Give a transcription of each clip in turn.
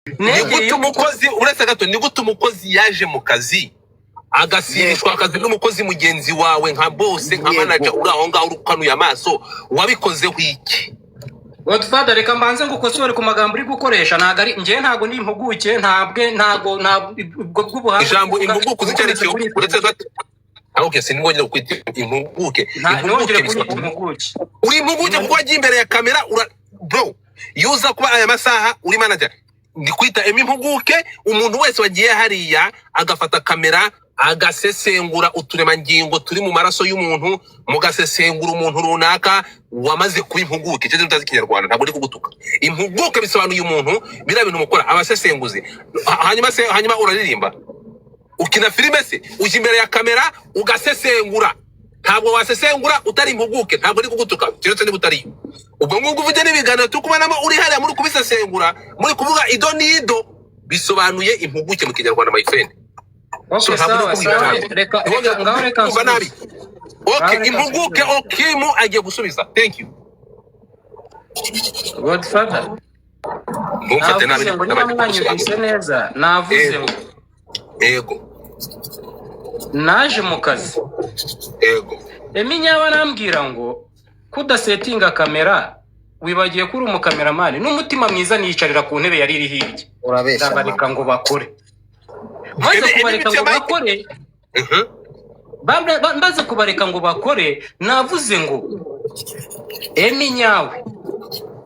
Ni gute Negereye umukozi, uretse gato, ni gute umukozi yaje mu kazi agasibishwa akazi n'umukozi mugenzi wawe nka boss, nka manager, uri aho ngaho ukanuye amaso? Wabikozeho iki? Godfather, reka mbanze ngukosore ku magambo uri gukoresha. Ntabwo ari njyewe, ntabwo ndi impuguke, ntabwo ubwo bw'ubuhanga Ijambo uri kuvuga impuguke uzi icyo ari cyo? ukomeze kuri Uretse gato. Ah, okay, sinongere kwita impuguke. Impuguke ntongere kunyita bisobanura impuguke. Uri impuguke kuko wagiye imbere ya kamera ura bro, iyo uza kuba aya masaha uri manager, ndi kwita emi impuguke. Umuntu wese wagiye hariya agafata kamera, agasesengura uturemangingo turi mu maraso y'umuntu, mugasesengura umuntu runaka, wamaze kuba impuguke. Icyo utazi Ikinyarwanda, ntabwo uri kugutuka. Impuguke bisobanuye umuntu biriya bintu mukora, abasesenguzi. Hanyuma se, hanyuma uraririmba, ukina filime se, ujya imbere ya kamera ugasesengura, ntabwo wasesengura utari impuguke. Ntabwo uri kugutuka, keretse niba utariyo. Ubwo ngubwo ufite n'ibiganiro turi kubonamo uri hariya muri kubisesengura, muri kuvuga ido n'ido, bisobanuye impuguke mu Kinyarwanda, my friend. So Okay. ntabwo uri Sawa. kubwira Sawa. nabi. Reka, Ntiwongere reka ngaho, reka kumva nabi. nsubize. Okay. Ngaho reka Impuguke nsubize. Okimu agiye gusubiza. Thank you. Godfather, Ntumfate nabi. navuze ngo niba Nabanje mwanyumvise kugusobanurira. neza, navuze Yego. ngo Yego. naje mu kazi, Emi Nyawe arambwira ngo kudasetinga kamera, wibagiwe ko uri umukameramani n'umutima mwiza, niyicarira ku ntebe yari iri hirya. Urabeshya. Ndabareka ngo bakore, maze Emi kubareka biciye ngo mic. bakore, maze kubareka ngo bakore, navuze ngo Emi Nyawe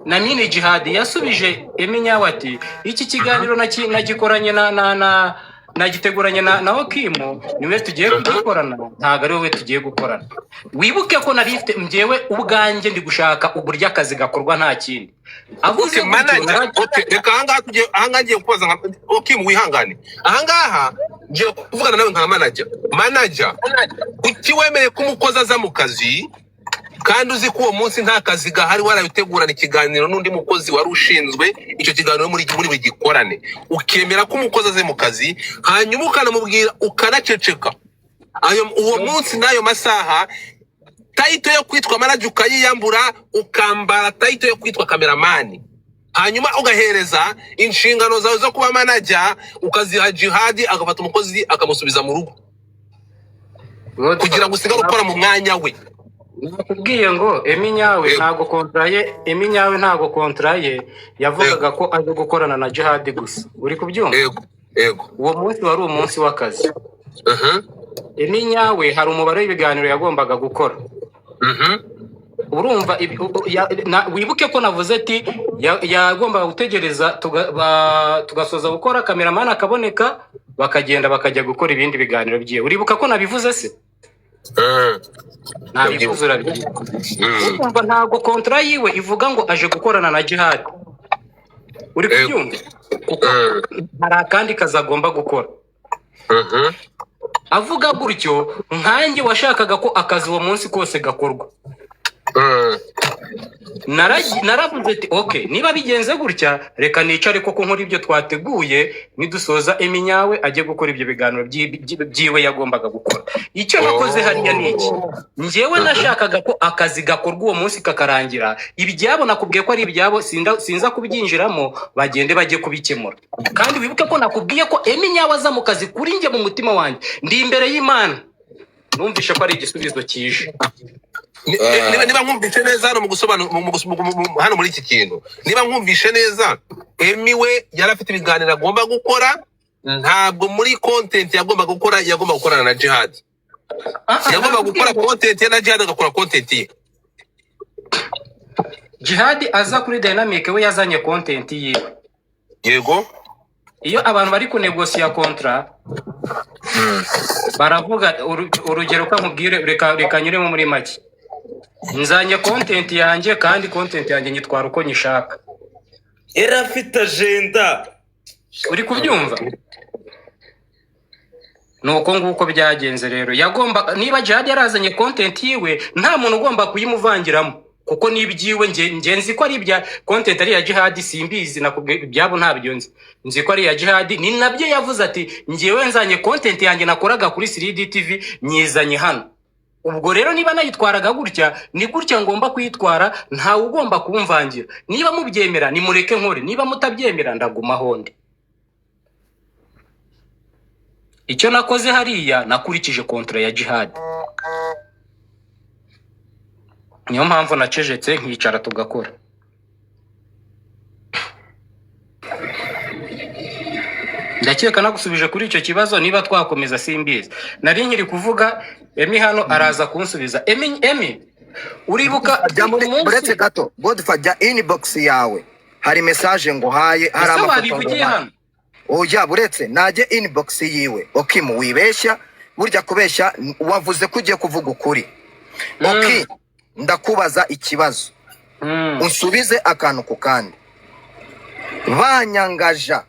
na Mini Jihadi, yasubije Emi Nyawe ati iki kiganiro nagikoranye na nagiteguranye na Okimu, niwe tugiye kugikorana, ntabwo ari wowe tugiye gukorana. Wibuke ko nari mfite njyewe ubwanjye ndi gushaka uburyo akazi gakorwa, nta kindi. Avuze Okay, gutyo manager. Okay, reka ahangaha tugiye, ahangaha ngiye kubaza nka okay, wihangane. Ahangaha ngiye kuvugana nawe nka manager. Manager, kuki wemeye ko umukozi aza mu kazi kandi uzi ko uwo munsi nta kazi gahari, warabitegurana ikiganiro n'undi mukozi wari ushinzwe icyo kiganiro muri buri gikorane, ukemera ko umukozi aze mu kazi, hanyuma ukanamubwira, ukanaceceka ayo uwo munsi n'ayo masaha, title yo kwitwa manager ukayiyambura, ukambara title yo kwitwa kameramani, hanyuma ugahereza inshingano zawe zo kuba manager, ukaziha Jihadi, agafata umukozi akamusubiza mu rugo kugira ngo usigare ukora mu mwanya we? Nakubwiye ngo Emi Nyawe ntabwo contrat ye, Emi Nyawe ntabwo contrat ye yavugaga ko aje gukorana na Jihadi gusa. Uri kubyumva? Yego. Uwo munsi wari umunsi w'akazi. Emi Nyawe hari umubare w'ibiganiro yagombaga gukora. Urumva wibuke ko navuze ati yagombaga gutegereza tugasoza gukora, kameramani akaboneka, bakagenda bakajya gukora ibindi biganiro byiwe. Uribuka ko nabivuze se? Nabivuze, urabyibuka? Urumva ntabwo contrat yiwe ivuga ngo aje gukorana na Jihadi. Uri kubyumva? Kuko hari akandi kazi agomba gukora. Avuga gutyo, nkanjye washakaga ko akazi uwo munsi kose gakorwa, naravuze ati ok, niba bigenze gutya, reka nicare koko nkora ibyo twateguye, nidusoza Emi Nyawe ajye gukora ibyo biganiro byiwe yagombaga gukora. Icyo nakoze hariya ni iki? Njyewe nashakaga ko akazi gakorwa uwo munsi kakarangira. Ibyabo nakubwiye ko ari ibyabo, sinza kubyinjiramo, bagende bajye kubikemura. Kandi wibuke ko nakubwiye ko Emi Nyawe aza mu kazi, kuri njye mu mutima wanjye, ndi imbere y'Imana, numvishe ko ari igisubizo kije. Niba nkumvishe neza hano mu gusobanura hano muri iki kintu, niba nkumvishe neza, Emi we yari afite ibiganiro agomba gukora, ntabwo muri content yagomba gukora yagomba gukorana na Jihad. Ah, ah, Yagomba nakubwiye gukora ngo content ye na Jihad agakora content ye. Jihad aza kuri Dynamic, we yazanye content yiwe. Iyo abantu bari kunegosiya contrat, baravuga urugero ko nkubwire, reka nyuremo muri make. Nzanye content yanjye, kandi content yanjye nyitwara uko nyishaka. Yari afite agenda. Uri kubyumva? Ni uko nguko byagenze rero. Yagomba, niba Jihad yarazanye content yiwe, nta muntu ugomba kuyimuvangiramo kuko ni ibyiwe. Nge nzi ko ari ibya content ari iya Jihad, simbizi, nakubwiye ibyabo ntabyo nzi, nzi ko ari iya Jihad. Ni nabyo yavuze ati ngewe nzanye content yanjye nakoraga kuri 3D TV, nyizanye hano. Ubwo rero niba nayitwaraga gutya, ni gutya ngomba kuyitwara, ntawe ugomba kumvangira. Niba mubyemera nimureke nkore, niba mutabyemera ndaguma aho ndi. Icyo nakoze hariya, nakurikije contrat ya Jihad. Niyo mpamvu nacecetse nkicara tugakora. Ndakeka nagusubije kuri icyo kibazo. Niba twakomeza simbizi. Nari nkiri kuvuga, Emi hano araza kunsubiza. Emi, Emi, uribuka Jya muri umunsi uretse gato, Godfa, jya inbox yawe, hari message nguhaye, hari ese amafoto wabivugiye nguhaye. hano? Oya, buretse najye inbox yiwe. Okimu, wibeshya, burya kubeshya wavuze ko ugiye kuvuga ukuri. Oki, ndakubaza ikibazo, unsubize akantu ku kandi. Banyangaja,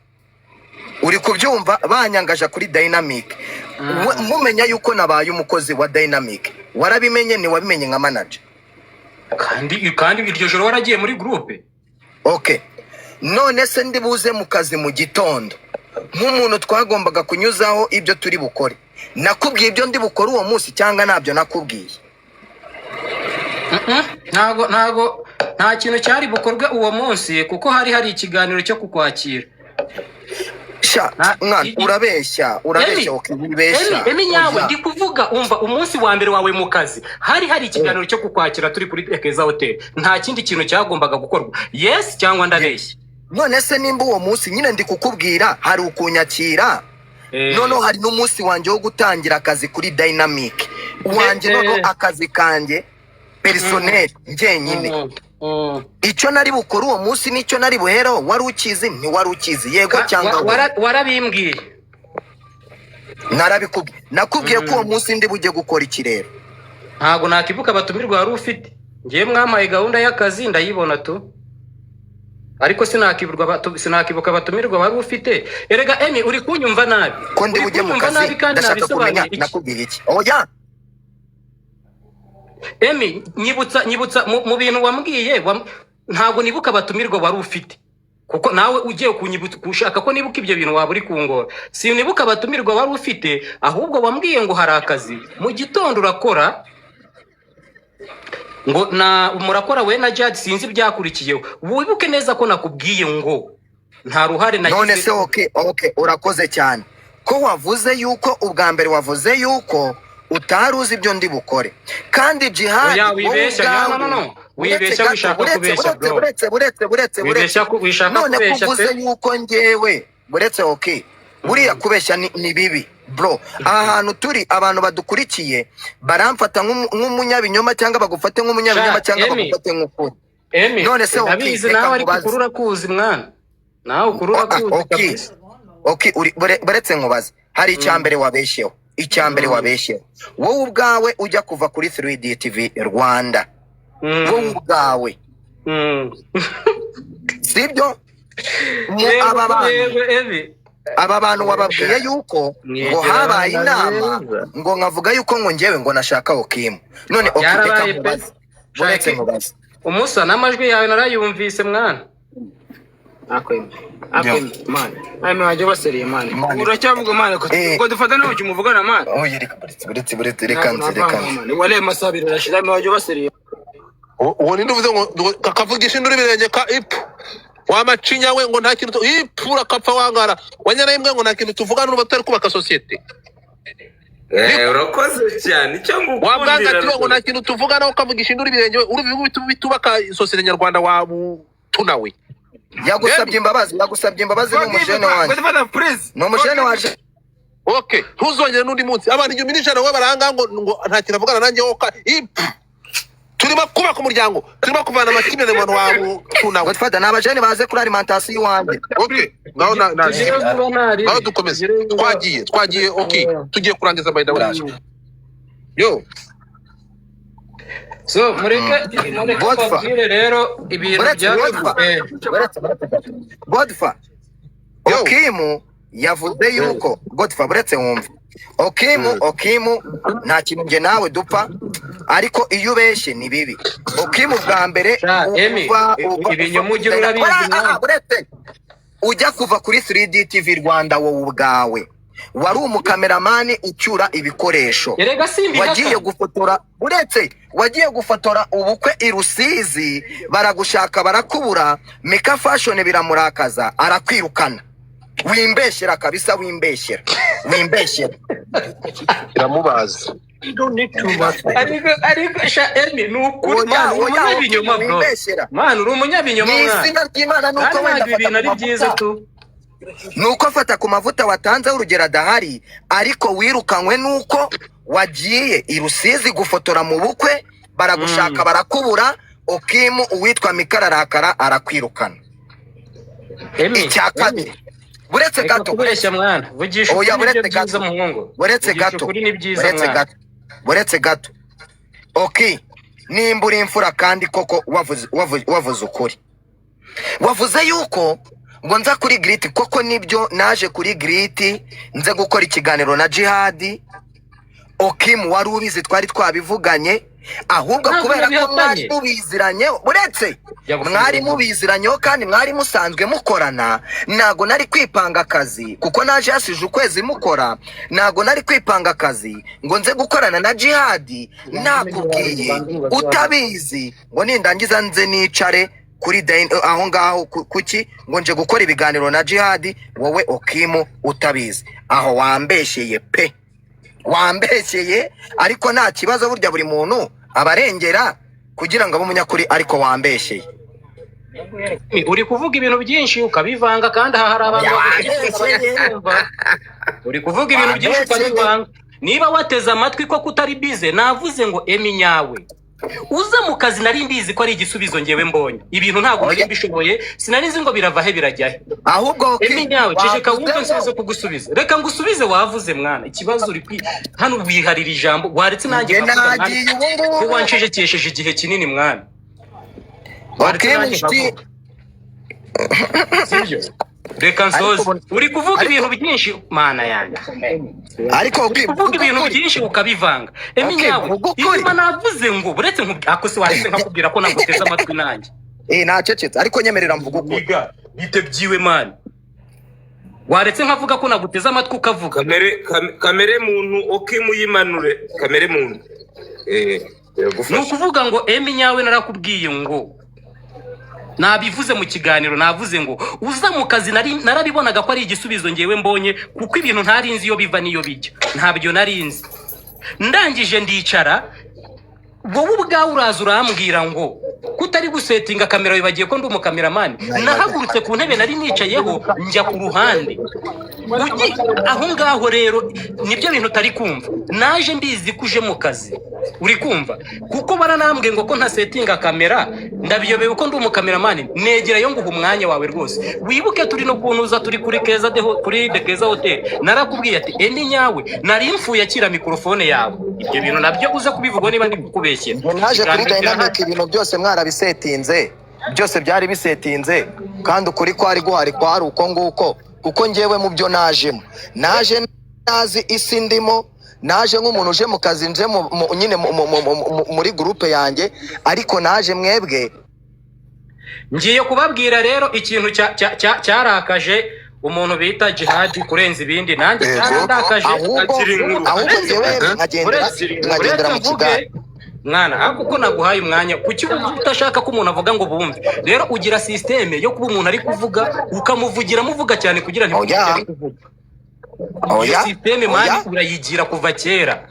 uri kubyumva? Banyangaja kuri Dynamic. Mumenya yuko nabaye umukozi wa Dynamic, warabimenye? Ntiwabimenye nka manager? Kandi iryo joro waragiye muri groupe. Okay, none se ndi buze mu kazi mu gitondo nk'umuntu twagombaga kunyuzaho ibyo turi bukore, nakubwiye ibyo ndi bukore uwo munsi cyangwa ntabyo nakubwiye? Mm-mm. Ntago nta kintu cyari bukorwe uwo munsi, kuko hari ikiganiro cyo kukwakira. Sha mwana, urabeshya, urabeshya. Emi, Okay, wibeshya. Emi, Emi nyawe. Oya. Ndi kuvuga, umva, umunsi wa mbere wawe mu kazi hari ikiganiro cyo kukwakira turi kuri Keza Hotel. Nta kindi kintu cyagombaga gukorwa. Yes cyangwa ndabeshya? None se nimba uwo munsi nyine ndi kukubwira hari ukunyakira, noneho hari n'umunsi wanjye wo gutangira akazi kuri Dynamic wanjye, noneho akazi kanjye personnel njyenyine, icyo nari bukore uwo munsi n'icyo nari buhereho wari ukizi? Ntiwari ukizi? Yego cyangwa oya? Warabimbwiye. Narabikubwiye, nakubwiye ko uwo munsi ndi bujye gukora iki rero? Ntabwo nakibuka abatumirwa wari ufite. Ngewe mwampaye gahunda y'akazi ndayibona tu, ariko sinakibuka abatumirwa wari ufite. Erega Emi, uri kunyumva nabi. Ko ndi Uri bujye mu kunyumva kazi, nabi kandi ndashaka kumenya nabisobanuye iki. nakubwiye iki? Oya. Emi, nyibutsa mu bintu wambwiye. Ntabwo nibuka abatumirwa wari ufite, kuko nawe ugiye kunyibutsa ushaka ko nibuka ibyo bintu waba uri kungora. Sinibuka abatumirwa wari ufite, ahubwo wambwiye ngo hari akazi mu gitondo urakora, ngo na murakora we na Jad. Sinzi ibyakurikiyeho. Wibuke neza ko nakubwiye ngo nta ruhare None nagize. se okay, urakoze cyane ko wavuze yuko ubwa mbere wavuze yuko utari uzi ibyo ndi bukore, kandi Jihad, Oya, wowe wibeshya. No, no, no, no. ubwawe, uretse Wibeshya, gato, wishaka uretse kubeshya, uretse bro. uretse uretse uretse uretse Wibeshya, wishaka none ko kubeshya uvuze pe. yuko njyewe, buretse, okay, buriya kubeshya ni bibi, bro. Aha hantu turi, abantu badukurikiye baramfata nk'umunyabinyoma cyangwa bagufate nk'umunyabinyoma Sha, cyangwa Emi. bagufate nk'ukuri. Emi, None se okay, ndabizi reka nawe, ariko nkubaze. ukuri urakuzi mwana, nawe ukuri urakuzi Okay. kabisa. Okay, buretse nkubaze. Hari icya mbere wabeshyeho, icya mbere wabeshyeho wowe ubwawe ujya kuva kuri 3D TV Rwanda, wowe ubwawe, sibyo? Mu Yego, aba bantu, yego, Emi. aba bantu wababwiye yuko ngo Mwegera habaye abana inama, beza. ngo nkavuga yuko ngo njyewe ngo nashaka Okimu. None okay, reka Byarabaye pe. nkubaze, buretse nkubaze. Umusa, n'amajwi yawe narayumvise mwana. Akwemye man, ayo wajya baseriye man. Man. Uracyavuga man ko ko dufata n'ubu muvugana man. Oya, reka, buretse, buretse, buretse, reka nze, reka nze. Wale amasaha abiri arashira, ayo wajya baseriye. Uwo ninde uvuze ngo kakavugisha induru ibirenge ka ipu wamacinya we, ngo nta kintu ipu urakapfa wangara wanyana imbwa, ngo nta kintu tuvugana n'ubu batari kubaka sosiyete? Urakoze cyane, icyo ngukundira Wabwanga ngo nta kintu tuvugana, ukavugisha induru ibirenge we, urumva ibihugu bitubaka sosiyete nyarwanda wabutuna we. Yagusabye imbabazi, yagusabye imbabazi, ni umujene wanjye, Godfather, please. ni umujene wanjye. Okay, ntuzongere n'undi munsi. Abantu 1000 100 we baranga ngo nta kintu avugana nanjye wowe ipu. Turimo kubaka umuryango, turimo kuvana amakimbirane mu bantu wabutuna we. Godfather, ni abajene baze kuri alimentation iwanjye. Okay, ngaho na Tugire vuba ntari. ngaho dukomeze. Twagiye, okay, tugiye kurangiza, by the way, yo. So mureke Godfa. mbabwire rero ibintu Uretse bya Godfa. Buretse, buretse gato. Godfa, Yo. Okimu yavuze yuko, Godfa, buretse wumve Okimu. Okimu, nta kintu njye nawe dupfa, ariko iyo ubeshye ni bibi. Okimu, bwa mbere Sha, Emi, ibinyoma ugira urabizi mwana. Buretse, ujya kuva kuri 3D TV Rwanda, wowe ubwawe wari umukameramani ucyura ibikoresho. Erega simbihaka. Wagiye gufotora, uretse, wagiye gufotora ubukwe i Rusizi, baragushaka barakubura. Mika Fashion biramurakaza, arakwirukana. Wimbeshyera kabisa, wimbeshyera. Wimbeshyera. Iramubaza. Ariko sha Emi, ni ukuri Oya, man, uri oya, umunyabinyoma bro. wimbeshyera. Man, uri umunyabinyoma Ni mwana. izina ry'Imana, nuko Kandi wenda ntabwo afata ibintu ku ari byiza mavuta. tu. Nuko afata ku mavuta watanzeho urugero adahari, ariko wirukanywe nuko wagiye i Rusizi gufotora mu bukwe, baragushaka barakubura. Okimu uwitwa Mikara arakara arakwirukana. Emi, Icya kabiri, buretse reka gato. kubeshya mwana, vugisha Oya, ukuri nibyo buretse byiza gato. Muhungu, Buretse vugisha gato. ukuri ni byiza Buretse mwana. gato, buretse gato. Ok, nimba uri imfura kandi koko wavuze ukuri, wavuze yuko ngo nza kuri Giriti, koko nibyo, naje kuri Giriti nze gukora ikiganiro na Jihadi. Okimu wari ubizi, twari twabivuganye. Ahubwo Ntabwo kubera ko nabihakanye. mwari mubiziranye, uretse Jya gufungura. mwari mubiziranyeho kandi mwari musanzwe mukorana, ntago nari kwipanga akazi kuko naje hasije ukwezi mukora. Ntago nari kwipanga akazi ngo nze gukorana na Jihadi nakubwiye utabizi, ngo nindangiza nze nicare kuri aho ngaho kuki ngo nje gukora ibiganiro na Jihadi, wowe Okimu utabizi. Aho wambeshyeye pe, wambeshyeye. Ariko nta kibazo, burya buri muntu abarengera kugira ngo abe umunyakuri, ariko wambeshyeye. Emi, uri kuvuga ibintu byinshi ukabivanga, kandi aha hari abantu Wambeshyeye. bagukurikira. Uri kuvuga ibintu byinshi Wambeshyeye. ukabivanga. Niba wateze amatwi ko kutari bize, navuze ngo Emi nyawe uza mu kazi nari mbizi ko ari igisubizo ngewe mbonye ibintu ntabwo Oya. nari mbishoboye, sinari nzi ngo birava he birajya he. Ahubwo Emi nyawe, ceceka wumve. wavuze Nsubize kugusubiza, reka ngusubize. Wavuze mwana, ikibazo uri kwi hano wiharira ijambo, waretse nanjye Njye nkavuga mwana. nagiye ubu ngubu. Ko wancecekesheje igihe kinini mwana, waretse Okimu nanjye inshuti. nkavuga, sibyo? Reka nsoze. Uri kuvuga ibintu byinshi, mana yanjye. Ariko Uri kuvuga ibintu byinshi ukabivanga, Emi Okay, nyawe. vuga ukuri. Inyuma navuze ngo uretse ako se waretse nkakubwira ko naguteze amatwi nanjye. Eh, nacecetse, ariko nyemerera mvuga ukuri. Niga bite byiwe man, waretse nkavuga ko naguteze amatwi ukavuga. Kamere muntu, Okimu yimanure kamere muntu, Ni iragufasha. ukuvuga ngo Emi nyawe, narakubwiye ngo nabivuze mu kiganiro, navuze ngo uza mu kazi narabibonaga ko ari igisubizo ngewe mbonye, kuko ibintu ntari nzi iyo biva n'iyo bijya, ntabyo nari nzi. Ndangije ndicara, wowe ubwawe uraza urambwira ngo kutari gusetinga kamera, wibagiye ko ndi umukameramani. Nahagurutse ku ntebe nari nicayeho njya ku ruhande. Aho ngaho rero nibyo bintu utari kumva. Naje mbizi ko uje mu kazi, uri kumva, kuko baranambwiye ngo ko ntasetinga kamera, ndabiyobewe ko ndi umukameramani. Negerayo nguha umwanya wawe rwose. Wibuke turi no kuntuza, turi kuri Keza de kuri de Keza Hotel, narakubwiye ati Emi nyawe nari mfuye, akira mikorofone yawe. Ibyo bintu nabyo uze kubivuga niba ndi kukubeshyera. Njye naje kuri Ikiganiro Dynamic kirahari. ibintu byose mwarabisetinze, byose byari bisetinze, kandi ukuri kwari guhari kwari uko nguko, kuko njyewe mu byo najemo, naje nazi isi ndimo, naje nk'umuntu uje mu kazi, nje nyine muri groupe yanjye, ariko naje mwebwe. Ngiye kubabwira rero ikintu cyarakaje umuntu bita Jihadi kurenza ibindi, nanjye cyarandakaje. Ahubwo Akiri inkuru. ahubwo njyewe nkagendera Uretse mu mvuge kigare. Mwana, ariko uko naguhaye umwanya, kuki uba udashaka ko umuntu avuga ngo bumve? Rero ugira système yo kuba umuntu ari kuvuga ukamuvugiramo, uvuga cyane kugira ntiwumve Oya. icyo ari kuvuga. Iyo Oya. système Oya. man urayigira kuva kera.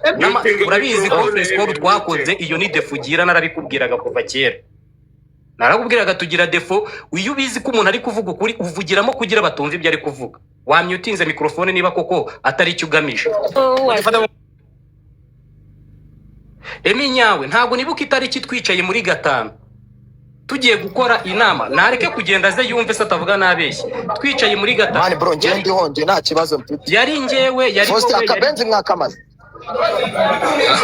Urabizi conference call twakoze, iyo ni défaut ugira, narabikubwiraga kuva kera, narakubwiraga tugira défaut. Iyo ubizi ko umuntu ari kuvuga ukuri, uvugiramo kugira batumva ibyo ari kuvuga. Wamyutinze mikorofone niba koko atari icyo ugamije. Emi nyawe, ntabwo nibuka itariki twicaye muri gatanu tugiye gukora inama. Nareke kugenda aze yumve se atavuga nabeshye. Twicaye muri gatanu. Man bro, njyewe ndiho, njye nta kibazo mfite. Yari njyewe, yari Faustin, wowe, yari akabenzi mwakamaze.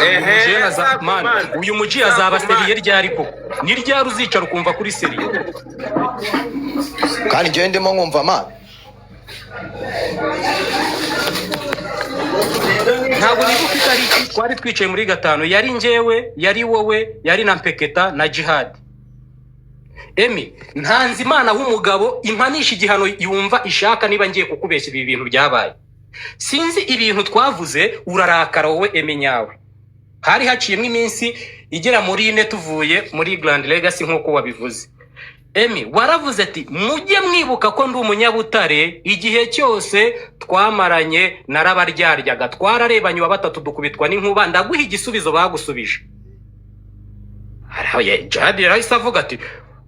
Ehe. Jewe man, uyu muji azaba sérieux ryari koko? Ni ryari uzicara ukumva kuri sérieux? Kandi njyewe ndimo nkumva man. Ntabwo nibuka itariki twari twicaye muri gatanu. Yari njyewe, yari wowe, yari na Mpeketa na Jihad. Emi, ntanze Imana w'umugabo impanisha igihano yumva ishaka niba ngiye kukubeshya. Ibi bintu byabaye, sinzi ibintu twavuze urarakara wowe Emi nyawe. Hari haciyemo iminsi igera muri 4 tuvuye muri Grand Legacy nk'uko wabivuze. Emi, waravuze ati: "Mujye mwibuka ko ndi umunyabutare, igihe cyose twamaranye narabaryaryaga, twararebanye wa batatu dukubitwa n'inkuba." Ndaguha igisubizo bagusubije. Jihad yarahise avuga ati: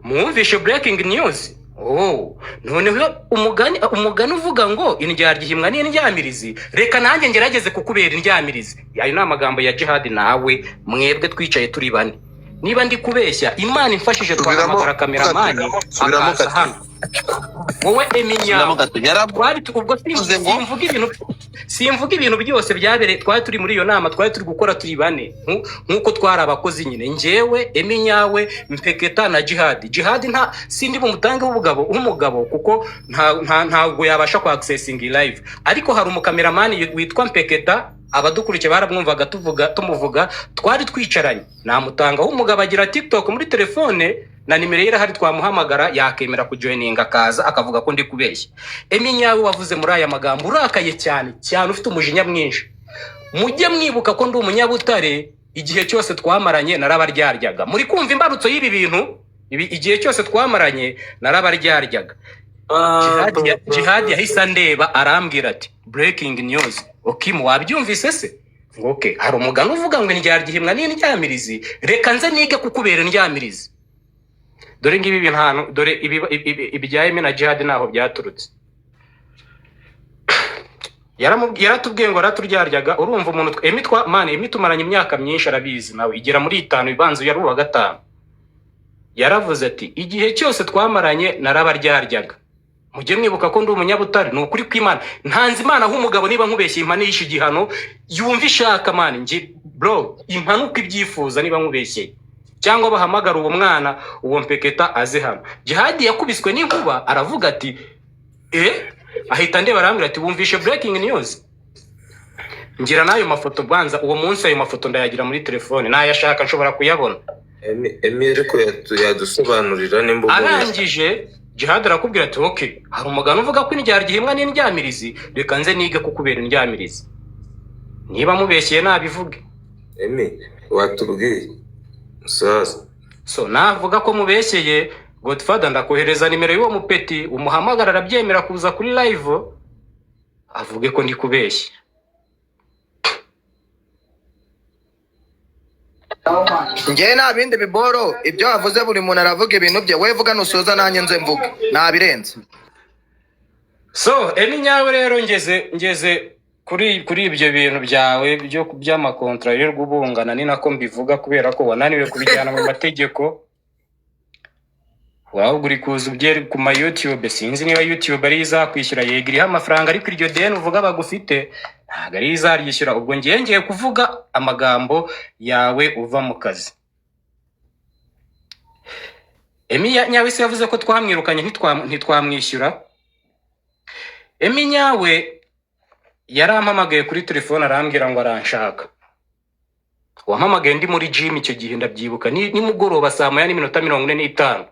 "Mwumvishe breaking news." Oh, noneho umugani uvuga ngo indyarya ihimwa n'indyamirizi, reka nanjye ngerageze kukubera indyamirizi. Ayo ni amagambo ya Jihad. Nawe mwebwe twicaye turi bane, niba ndi kubeshya, Imana imfashije Subiramo twahamagara cameraman subiramo akaza gato. hano. Wowe Subiramo Eminyawe gato. Yaravuze twari ubwo ngo simvuga ibintu byose byabereye. Twari turi muri iyo nama, twari turi gukora turi bane, nk'uko twari abakozi nyine: njyewe, Eminyawe, Mpeketa na Jihadi. Jihadi nta sindi bumutange w'umugabo kuko ntabwo yabasha kwa accessing live, ariko hari umucameraman witwa Mpeketa, abadukurikiye baramwumvaga tuvuga tumuvuga, twari twicaranye. Namutanga w'umugabo, agira TikTok muri telefone na nimero ye irahari, twamuhamagara yakemera kujoininga akaza akavuga ko ndi kubeshya. Eminyawe, wavuze muri aya magambo urakaye cyane cyane, ufite umujinya mwinshi: "Mujye mwibuka ko ndi umunyabutare, igihe cyose twamaranye narabaryaryaga." Muri kumva imbarutso y'ibi bintu ibi? Igihe cyose twamaranye narabaryaryaga. Jihad yahise andeba arambwira ati: "Breaking news, Okimu, wabyumvise se?" Ngo okay, hari umugani uvuga ngo indyarya ihimwa n'indyamirizi, reka nze nige kukubera indyamirizi. Dore ngibi bintu hano, dore ibya Emi na Jihad naho byaturutse. Yaratubwiye ngo araturyaryaga. Urumva umuntu Emi twa man, Emi tumaranye imyaka myinshi, arabizi nawe, igera muri 5, ibanza yari uwa gatanu. Yaravuze ati: "Igihe cyose twamaranye narabaryaryaga, mujye mwibuka ko ndi umunyabutare." Ni ukuri kw'Imana, ntanze Imana nk'umugabo, niba nkubeshye impanisha igihano yumva ishaka. Man, njye bro, impanuka ibyifuza niba nkubeshyeye, cyangwa bahamagara uwo mwana, uwo Mpeketa, aze hano. Jihadi yakubiswe n'inkuba, aravuga ati: "Eh." Ahita ndeba arambwira ati: "Wumvishe breaking news?" Ngira n'ayo mafoto, banza uwo munsi ayo mafoto ndayagira muri telefone, nayashaka nshobora kuyabona. Emi ariko yadusobanurira nimba ubonye. Arangije Jihad arakubwira ati: "Ok, hari umugani uvuga ko indyarya ihimwa n'indyamirizi, reka nze nige kukubera indyamirizi." Niba mubeshyeye nabivuge. Emi, watubwiye musaza. So navuga ko mubeshyeye, Godfather, ndakohereza nimero y'uwo mupeti, umuhamagara, arabyemera kuza kuri live avuge ko ndi kubeshya. Njyewe nta bindi biboro, ibyo wavuze buri muntu aravuga ibintu bye. Wowe vuga nusoza nanjye nze mvuge, ntabirenze. So Emi nyawe rero, ngeze kuri ibyo bintu byawe byo by'amakontra yirirwa ubungana, ni nako mbivuga kubera ko wananiwe kubijyana mu mategeko, waba uri kuza ubyeri ku ma YouTube. Sinzi niba YouTube ariyo izakwishyura. Yego, iriho amafaranga, ariko iryo deni uvuga bagufite ntabwo ariyo izaryishyura. Ubwo ngiye kuvuga amagambo yawe uva mu kazi. Emi nyawe se yavuze ko twamwirukanye, ntitwamwishyura. Emi nyawe yarampamagaye kuri telefone arambwira ngo aranshaka. Wampamagaye ndi muri gym icyo gihe, ndabyibuka, ni nimugoroba saa 1:45,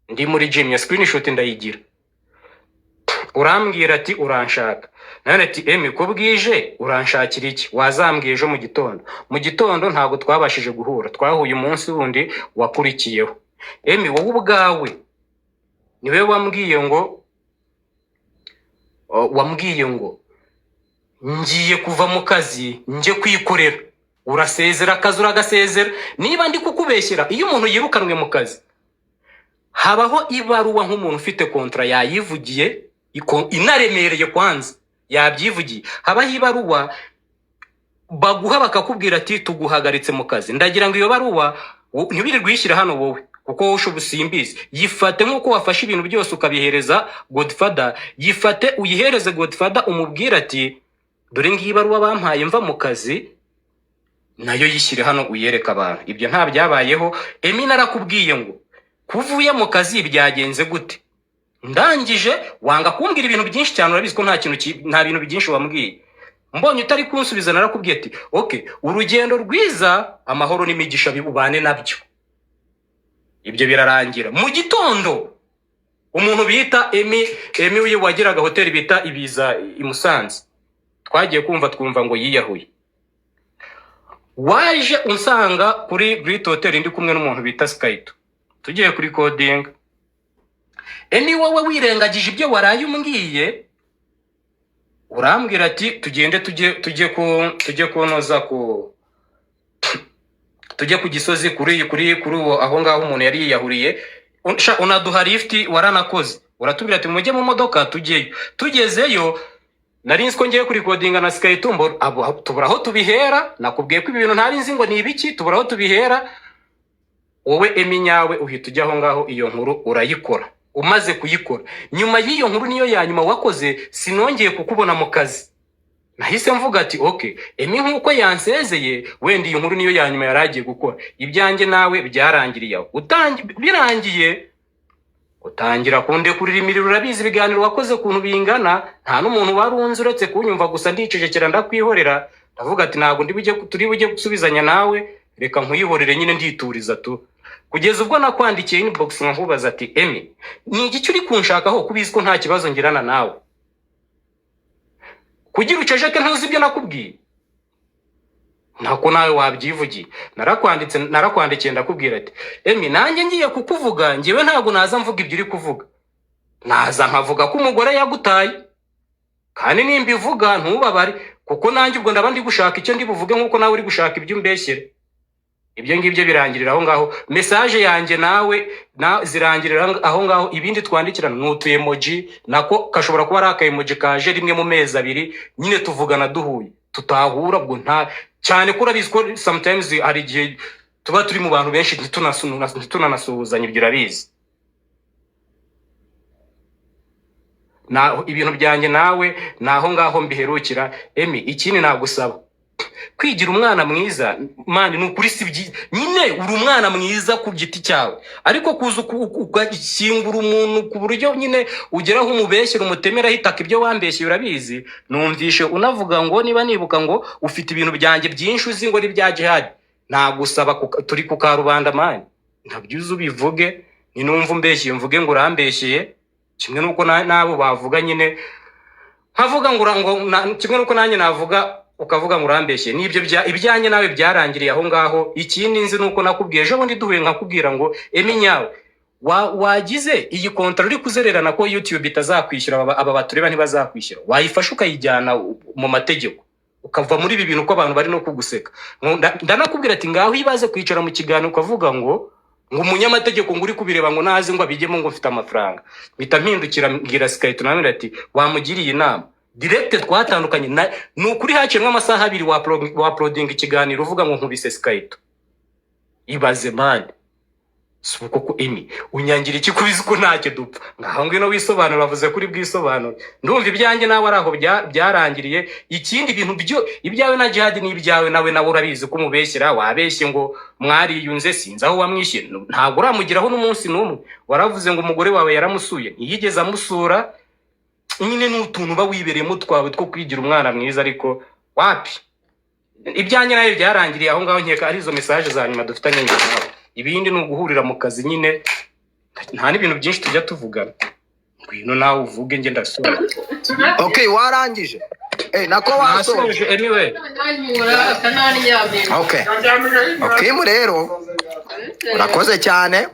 ndi muri gym, ya screenshot ndayigira. Urambwira ati uranshaka, nawe ati: "Emi, ko bwije uranshakira iki? Wazambwiye ejo mu gitondo." Mu gitondo ntabwo twabashije guhura, twahuye umunsi wundi wakurikiyeho. Emi, wowe ubwawe niwe wambwiye ngo ngiye kuva mu kazi njye kwikorera. Urasezera akazi, uragasezera. Niba ndi kukubeshyera, iyo umuntu yirukanwe mu kazi habaho ibaruwa, nk'umuntu ufite contrat yayivugiye, inaremereye kwanza yabyivugiye, habaho ibaruwa baguha bakakubwira ati: "Tuguhagaritse mu kazi." Ndagira ngo iyo baruwa ntiwirirwe uyishyira hano wowe, kuko wowe ushobora usimbizi. Yifate nk'uko wafashe ibintu byose ukabihereza Godfather, yifate uyihereze Godfather, umubwire ati: "Dore ngiyi baruwa bampaye mva mu kazi." Nayo yishyire hano uyereke abantu. Ibyo nta byabayeho. Emi, narakubwiye ngo kuvuye mu kazi byagenze gute? Ndangije wanga kumbwira ibintu byinshi cyane. Urabizi ko nta kintu nta bintu byinshi wambwiye. Mbonye utari kunsubiza, narakubwiye ati: "Ok, urugendo rwiza, amahoro n'imigisha bibubane nabyo." Ibyo birarangira. Mu gitondo umuntu bita Emi, Emi uyu wagiraga hoteli bita Ibiza i Musanze, twagiye kumva twumva ngo yiyahuye. Waje unsanga kuri Great Hotel ndi kumwe n'umuntu bita Skyto, tugiye kuri coding. Emi, wowe wirengagije ibyo waraye umbwiye, urambwira ati tugende tujye kunoza ku tujye ku Gisozi kuri uwo aho ngaho umuntu yari yiyahuriye. Sha, unaduha lift, waranakoze, uratubwira ati mujye mu modoka tujyeyo. Tugezeyo nari nzi ko ngiye kurikodinga na Skytumbo, abo tubura aho tubihera. Nakubwiye ko ibi bintu ntari nzi ngo ni ibiki, tubura aho tubihera. Wowe Emi nyawe uhita ujya aho ngaho, iyo nkuru urayikora. Umaze kuyikora, nyuma y'iyo nkuru niyo ya nyuma wakoze, sinongeye kukubona mu kazi. Nahise mvuga ati ok, Emi nk'uko yansezeye, wenda iyi nkuru niyo ya nyuma yari agiye gukora, ibyanjye nawe byarangiriye aho. Birangiye utangira kundekurira imiriro. Urabizi ibiganiro wakoze ukuntu bingana, nta n'umuntu wari unzi uretse kunyumva gusa. Ndicecekera, ndakwihorera, ndavuga ati ntabwo ndi bujye turi bujye gusubizanya nawe, reka nkwihorere nyine, ndituriza tu, kugeza ubwo nakwandikiye inbox nkakubaza ati Emi, ni igiki uri kunshakaho, ko ubizi ko nta kibazo ngirana nawe, kugira uceceke? Ntuzi ibyo nakubwiye? Ntako nawe wabyivugiye. Narakwanditse, narakwandikiye, ndakubwira ati Emi, nanjye ngiye kukuvuga, ngewe ntabwo naza mvuga ibyo uri kuvuga, naza nkavuga ko umugore yagutaye, kandi nimbivuga ntubabare, kuko nanjye ubwo ndaba ndi gushaka icyo ndi buvuge nk'uko nawe uri gushaka ibyo umbeshyera. Ibyo ngibyo birangirira aho ngaho. Message yanjye nawe na zirangirira aho ngaho. Ibindi twandikirana ni utu emoji, nako gashobora kuba ari aka emoji kaje rimwe mu mezi 2 nyine. Tuvugana duhuye, tutahura ubwo nta cyane ko urabizi ko sometimes hari igihe tuba turi mu bantu benshi ntitunanasuhuzanye, ibyo urabizi. Na ibintu byanjye nawe ni aho ngaho mbiherukira. Emi, ikindi nagusaba, kwigira umwana mwiza man, ni ukuri si byiza nyine. Uri umwana mwiza ku giti cyawe, ariko kuza ugashyingura umuntu ku buryo nyine ugeraho umubeshyera, umutemeraho itaka, ibyo wambeshye urabizi. Numvishe unavuga ngo, niba nibuka, ngo ufite ibintu byanjye byinshi uzi ngo ni bya Jihadi. Nagusaba turi ku karubanda man, ntabyo uzi ubivuge. Ninumva umbeshyeye mvuge ngo urambeshyeye, kimwe n'uko n'abo bavuga nyine nkavuga ngo kimwe n'uko nanjye navuga ukavuga ngo urambeshye. N'ibyo bya ibyanjye nawe byarangiriye aho ngaho. Ikindi nzi nuko nakubwiye ejo bundi duhuye, nkakubwira ngo Emi nyawe, wagize iyi kontara uri kuzererana ko YouTube itazakwishyura, aba batureba ntibazakwishyura, wayifasha ukayijyana mu mategeko, ukava muri ibi bintu ko abantu bari no kuguseka. Ndanakubwira ati ngaho ibaze kwicara mu kiganiro ukavuga ngo umunyamategeko ngo uri kubireba ngo naze ngo abijyemo, ngo mfite amafaranga. Mpita mpindukira mbwira Sikayito, nawe ati wamugiriye inama direct. Twatandukanye ni ukuri haciyemo amasaha 2 wa uploadinga ikiganiro uvuga ngo nkubise Sikayito. Ibaze man, si uko ko Emi unyangira iki, kubizi ko ntacyo dupfa? Ngaho ngwino wisobanura, bavuze kuri bwisobanure. Ndumva ibyanjye nawe ari aho byarangiriye. Ikindi bintu byo ibyawe na Jihad ni ibyawe nawe, nawe urabizi ko umubeshyera. Wabeshye ngo mwariyunze, sinzi aho wamwishyuye, ntabwo uramugeraho n'umunsi n'umwe. Waravuze ngo umugore wawe yaramusuye, ntiyigeze amusura. Nyine ni utuntu uba wibereyemo twawe two kwigira umwana mwiza, ariko wapi, ibyanjye nawe byarangiriye aho ngaho. Nkeka ari izo message za nyuma dufitanye njye nawe. Ibindi ni uguhurira mu kazi nyine, nta n'ibintu byinshi tujya tuvugana. Ngwino nawe uvuge, njye ndasoje. Okay, warangije, nako wasoje? Nasoje anyway. Okay, mu rero urakoze cyane.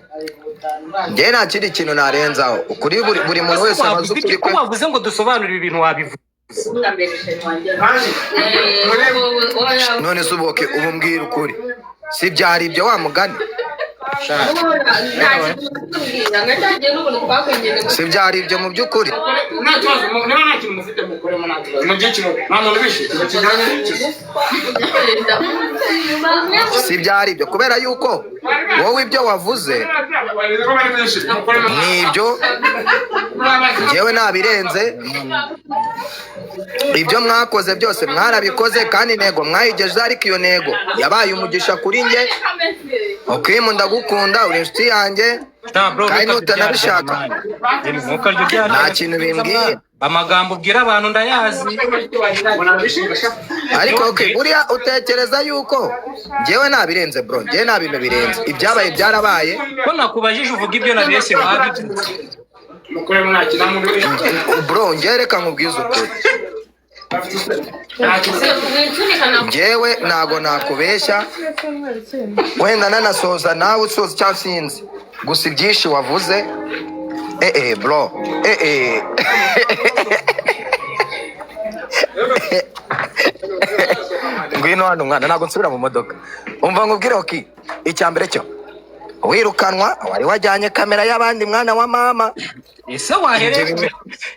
Njye nta kindi kintu narenzaho kuri buri muntu wese amaze Wavuze ukuri iki? Ko kwe. wavuze ngo dusobanure ibi bintu, wabivuze. None se ubu, okay, ubu mbwira ukuri, si byari ibyo wa mugani, si byari ibyo mu by'ukuri? Nta kibazo, niba nta kintu mufite mukoremo, nta kibazo mu byiciro, nta muntu ubishe kijyanye n'ikizi. Si byari ibyo, kubera yuko wowe ibyo wavuze ni ibyo, njyewe nabirenze. Ibyo mwakoze byose mwarabikoze kandi intego mwayigejeho, ariko iyo ntego yabaye umugisha kuri njye. Okimu, ndagukunda, uri inshuti yanjye. Nta bro, Kandi ntukarye nutanabishaka. ibyarya, man. Ntukarye ibyarya. Nta kintu bimbwiye. Amagambo ubwira abantu ndayazi. Ariko okay, buriya utekereza yuko njyewe nabirenze, bro? Njyewe nta bintu birenze, ibyabaye byarabaye. Ko nakubajije uvuga ibyo nabeshye, wabivuze. Mukoremo, nta kintu, nta muntu ubishe. Bro, njyewe reka nkubwize ukuri, njyewe ntago nakubeshya. Wenda nanasoza nawe usoza cyangwa sinzi, gusa ibyinshi wavuze Bro, ngwino hano mwana, ntabwo nsubira mu modoka. Umva nkubwire, Oki, icya mbere cyo wirukanwa wari wajyanye kamera y'abandi, mwana wa mama. Ese wahereye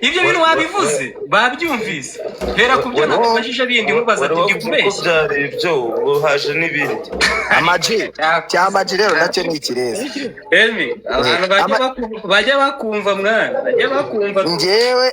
ibyo bintu wabivuze, babyumvise? Hera ku byo nakubajije bindi, nkubaza Wari ati ndi wavuze ko kubeshya? byari ibyo, ubu haje n'ibindi. Amaji cya Amaji rero nacyo ni ikirezi. Emi, abantu bajya bakumva mwana, bajya bakumva. Njyewe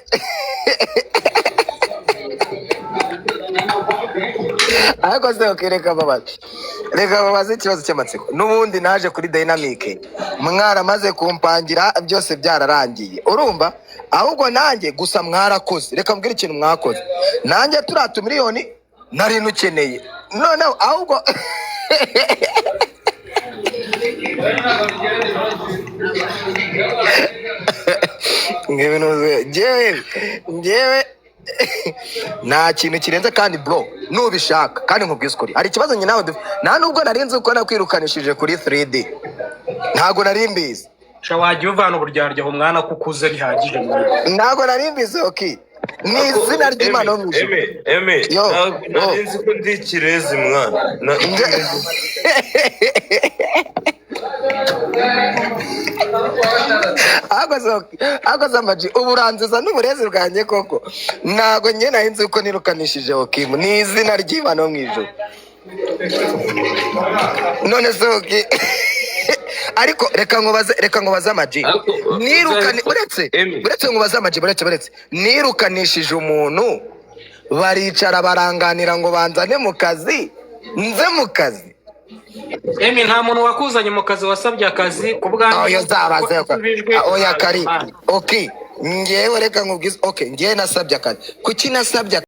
ariko se, okay, reka babaze ikibazo cy'amatsiko. N'ubundi naje kuri Dynamic mwaramaze kumpangira, byose byararangiye, urumva? Ahubwo nanjye gusa mwarakoze, reka mbwire ikintu mwakoze. Nanjye turiya tumiliyoni nari nukeneye noneho ahubwo. Njyewe nta kintu kirenze kandi bro, nubishaka kandi nkubwize ukuri, hari ikibazo njye nawe nta nubwo nari nzi uko nakwirukanishije kuri 3D, ntabwo nari mbizi. Sha, wajya uvana uburyarya aho mwana, kuko uze bihagije mwana. Ntabwo nari mbizi, okay, ni izina ry'Imana yo mu ijuru. Eme, Eme, Yo, ntabwo yo. nari nzi ko ndi ikirezi mwana. Ahubwo se Amaji, uburanziza n'uburezi bwanjye koko, ntabwo njye nari nzi uko nirukanishije Okimu, ni izina ry'Imana yo mu ijuru. None se Oki, ariko reka nkubaze Amaji. Ariko, Nirukane uretse Emi. uretse nkubaze Amaji, buretse nirukanishije umuntu, baricara baranganira ngo banzane mu kazi, nze mu kazi. Emi, nta muntu wakuzanye mu kazi, wasabye akazi ku bwanjye. Oya, zabaze. Wasubijwe. Oya kari, okay, ngewe reka nkubwize, okay, ngewe nasabye akazi, kuki nasabye?